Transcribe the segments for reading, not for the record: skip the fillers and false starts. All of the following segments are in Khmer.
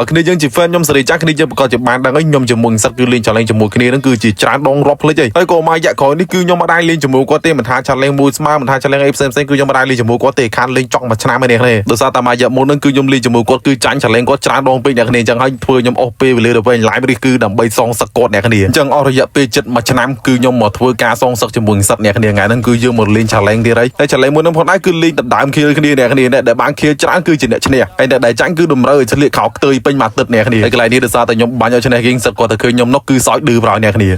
បើគ្នាយើងជា fan ខ្ញុំសេរីចាស់គ្នាយើងប្រកាសជាបានដឹងហើយខ្ញុំជាមួយសិតគឺលេង challenge ជាមួយគ្នាហ្នឹងគឺជាច្រើនដងរាប់ភ្លេចហើយហើយក៏មកយៈក្រោយនេះគឺខ្ញុំមិនដែរលេងជាមួយគាត់ទេមិនថា challenge មួយស្មើមិនថា challenge អីផ្សេងផ្សេងគឺខ្ញុំមិនដែរលេងជាមួយគាត់ទេខានលេងចង់មួយឆ្នាំឯនេះគ្នាដោយសារតែមួយយៈមុនហ្នឹងគឺខ្ញុំលេងជាមួយគាត់គឺចាញ់ challenge គាត់ច្រើនដងពេកអ្នកគ្នាអញ្ចឹងហើយធ្វើខ្ញុំអស់ពេលវេលាទៅវិញ live នេះគឺដើម្បីសងសឹកគាត់អ្នកគ្នាអញ្ចឹងអស់រយៈពេលជិតមួយឆ្នាំគឺខ្ញុំមកធ្វើការសងសឹកជាមួយសិតអ្នកគ្នាថ្ងៃហ្នឹងគឺយើងមកលេង challenge ទៀតហើយហើយ challenge មួយហ្នឹងផងដែរគឺលេងដណ្ដើម kill គ្នាអ្នកគ្នាអ្នកដែលបាន kill ច្រើនគឺជាអ្នកឈ្នះហើយអ្នកដែលចាញ់គឺតម្រូវឲ្យស្លៀកខោខ្ទើយពេញមួយអាទិត្យអ្នកគ្នាហើយកន្លែងនេះដោយសារតែខ្ញុំបាញ់ឲ្យឈ្នះគេសិតគាត់ទៅឃើញខ្ញុំនោះគឺសោចឌឺប្រោយអ្នកគ្នា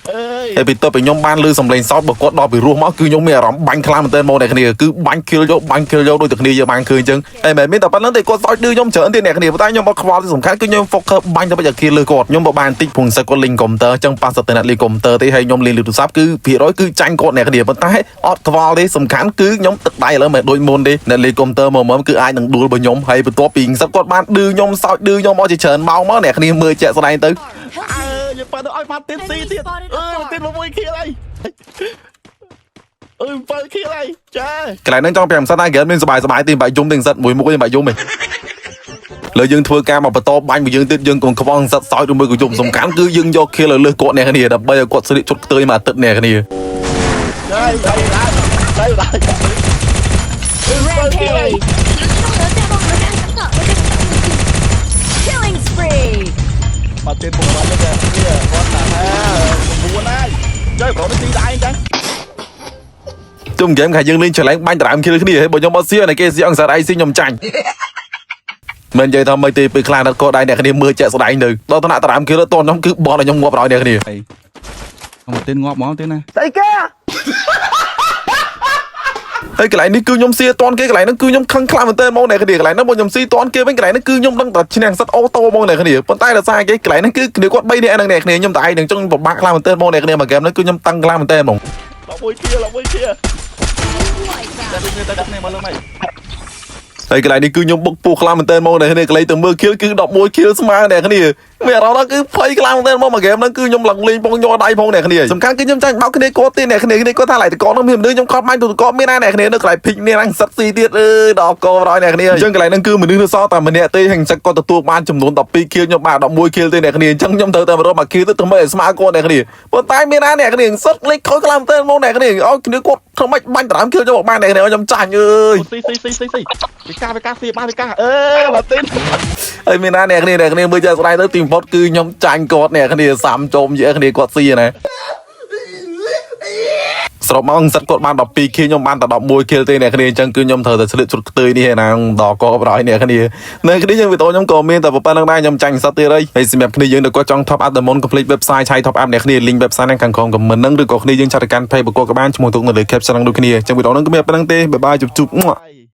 អើយ ហើយពីតទៅខ្ញុំបានលឺសំឡេងសោតបើគាត់ដល់ពីរោះមកគឺខ្ញុំមានអារម្មណ៍បាញ់ខ្លាំងមែនទែនមកអ្នកគ្នាគឺបាញ់ kill យកបាញ់ kill យកដូចតែគ្នាយើងបានឃើញអញ្ចឹងហើយមិនមែនតែប៉ុណ្្នឹងទេគាត់សោចឌឺខ្ញុំច្រើនទៀតអ្នកគ្នាប៉ុន្តែខ្ញុំអត់ខ្វល់ទេសំខាន់គឺខ្ញុំ focus បាញ់ទៅឲ្យ kill លើគាត់ខ្ញុំបើបានតិចព្រោះសិតគាត់លេងកុំព្យូទ័រអញ្ចឹងប៉ះសិតតែអ្នកលេងកុំព្យូទ័រទេហើយខ្ញុំលេងលើទូរស័ព្ទគឺភាគរយគឺចាញ់គាត់អ្នកគ្នាប៉ុន្តែអត់ខ្វល់ទេសំខាន់គឺខ្ញុំទឹកដៃឥឡូវមិនដូចមុនទេអ្នកលេងកុំព្យូទ័រមកមកគឺអាចនឹងដួលបើខ្ញុំហើយបន្ទាប់ពីសិតគាត់បានឌឺខ្ញុំសោចឌឺខ្ញុំអស់ជាច្រើនម៉ោងមកអ្នកគ្នាមើលជាក់ស្ដែងទៅ អើយប៉ាទៅឲ្យម៉ាទីនស៊ីទៀតអើយម៉ាទីន6 kill ហើយអើយ7 kill ហើយចា កន្លែងហ្នឹងចង់ប្រាប់សិនថាហ្គេមមានសបាយសបាយទេបាច់យំទេសិតមួយមុខទេបាច់យំទេលើយើងធ្វើការមកបន្តបាញ់មកយើងទៀតយើងកុំខ្វល់សិតសោចឬមួយក៏យំសំខាន់គឺយើងយក kill ឲ្យលើសគាត់អ្នកគ្នាដើម្បីឲ្យគាត់ស្លៀកឈុតខ្ទើយមួយអាទិត្យអ្នកគ្នា ចាយបាយបាយបាយ Rampage. Killing spree. ម៉ាទីនពុកបាត់នេះគាត់ថា9ហើយចុយប្រូទៅស៊ីដៃអញ្ចឹង ជុំហ្គេមខាយើងលេង challenge បាញ់ដដើម kill គ្នាហើយបើខ្ញុំអត់សៀអ្នកគេសៀអង្គសារអីស៊ីខ្ញុំចាញ់មិននិយាយថាមិនទេពេលខ្លះដល់ក៏ដៃអ្នកគ្នាមើលជាក់ស្ដែងទៅដល់ថ្នាក់ដដើម kill តខ្ញុំគឺបោះឲ្យខ្ញុំងាប់ដល់អ្នកគ្នា ម៉ាទីនងាប់ហ្មងទេណា ស្អីគេ ហើយកន្លែងនេះគឺខ្ញុំសៀតន់គេកន្លែងហ្នឹងគឺខ្ញុំខឹងខ្លាំងមែនទែនហ្មងអ្នកគ្នាកន្លែងហ្នឹងបើខ្ញុំស៊ីតន់គេវិញកន្លែងហ្នឹងគឺខ្ញុំដឹងតែឈ្នះសិត auto ហ្មងអ្នកគ្នាប៉ុន្តែដោយសារគេកន្លែងហ្នឹងគឺគ្នាគាត់3នាក់ហ្នឹងអ្នកគ្នាខ្ញុំតែឯងហ្នឹងចង់ពិបាកខ្លាំងមែនទែនហ្មងអ្នកគ្នាមួយហ្គេមហ្នឹងគឺខ្ញុំតឹងខ្លាំងមែនទែនហ្មង 11 kill 11 kill តែវិញតែគ្នាមកលើម៉េច ហើយកន្លែងនេះគឺខ្ញុំបុកពោះខ្លាំងមែនទែនហ្មងអ្នកគ្នាកន្លែងទៅមើល kill គឺ11 kill ស្មើអ្នកគ្នាមានអារម្មណ៍ថាគឺភ័យខ្លាំងមែនទែនហ្មងមួយហ្គេមហ្នឹងគឺខ្ញុំឡើងលេងបងញ័រដៃផងអ្នកគ្នាសំខាន់គឺខ្ញុំចាញ់បោកគ្នាគាត់ទៀតអ្នកគ្នាគ្នាគាត់ថាឡៃតកហ្នឹងមានមនុស្សខ្ញុំខំបាញ់ទូតកមានណាអ្នកគ្នានៅកន្លែងភិកនេះហ្នឹងសិតស៊ីទៀតអើយដល់កបដល់អ្នកគ្នាអញ្ចឹងកន្លែងហ្នឹងគឺមនុស្សនៅសល់តែម្នាក់ទេហើយសិតគាត់ទទួលបានចំនួន12 kill ខ្ញុំបាន11 kill ទេអ្នកគ្នាអញ្ចឹងខ្ញុំត្រូវតែមករកមួយ kill ទៅធ្វើម៉េចឲ្យស្មើគាត់អ្នកគ្នាប៉ុន្តែមានណាអ្នកគ្នាសិតលេខខូចខ្លាំងមែនទែនហ្មងអ្នកគ្នាឲ្យគ្នាគាត់ធ្វើម៉េចបាញ់ដណ្ដើម kill ខ្ញុំមកបានអ្នកគ្នាឲ្យខ្ញុំចាញ់អើយ ស៊ីស៊ីស៊ីស៊ីស៊ីវិកាវិកាស៊ីបានវិកាអឺម៉ាទីន ហើយមានណាអ្នកគ្នាអ្នកគ្នាមើលចាស្ដាយទៅទីបំផុតគឺខ្ញុំចាញ់គាត់អ្នកគ្នាសាំជុំយេគ្នាគាត់ស៊ីណាសរុបមកសិតគាត់បាន12 kill ខ្ញុំបានតែ11 kill ទេអ្នកគ្នាអញ្ចឹងគឺខ្ញុំត្រូវតែស្លៀកឈុតខ្ទើយនេះឯណាដល់កបរយអ្នកគ្នានៅគ្នាយើងវីដេអូខ្ញុំក៏មានតែប៉ុណ្្នឹងដែរខ្ញុំចាញ់សិតទៀតហើយហើយសម្រាប់គ្នាយើងដែលគាត់ចង់ top up ដល់មុន complete website ឆៃ top up អ្នកគ្នា link website ហ្នឹងខាងក្រោម comment ហ្នឹងឬក៏គ្នាយើង chat ទៅកាន់ page បកក៏បានឈ្មោះទុកនៅលើ caption ហ្នឹងដូចគ្នាអញ្ចឹងវីដេអូហ្នឹងគឺមានប៉ុណ្្នឹងទេbye bye ជប់ជប់។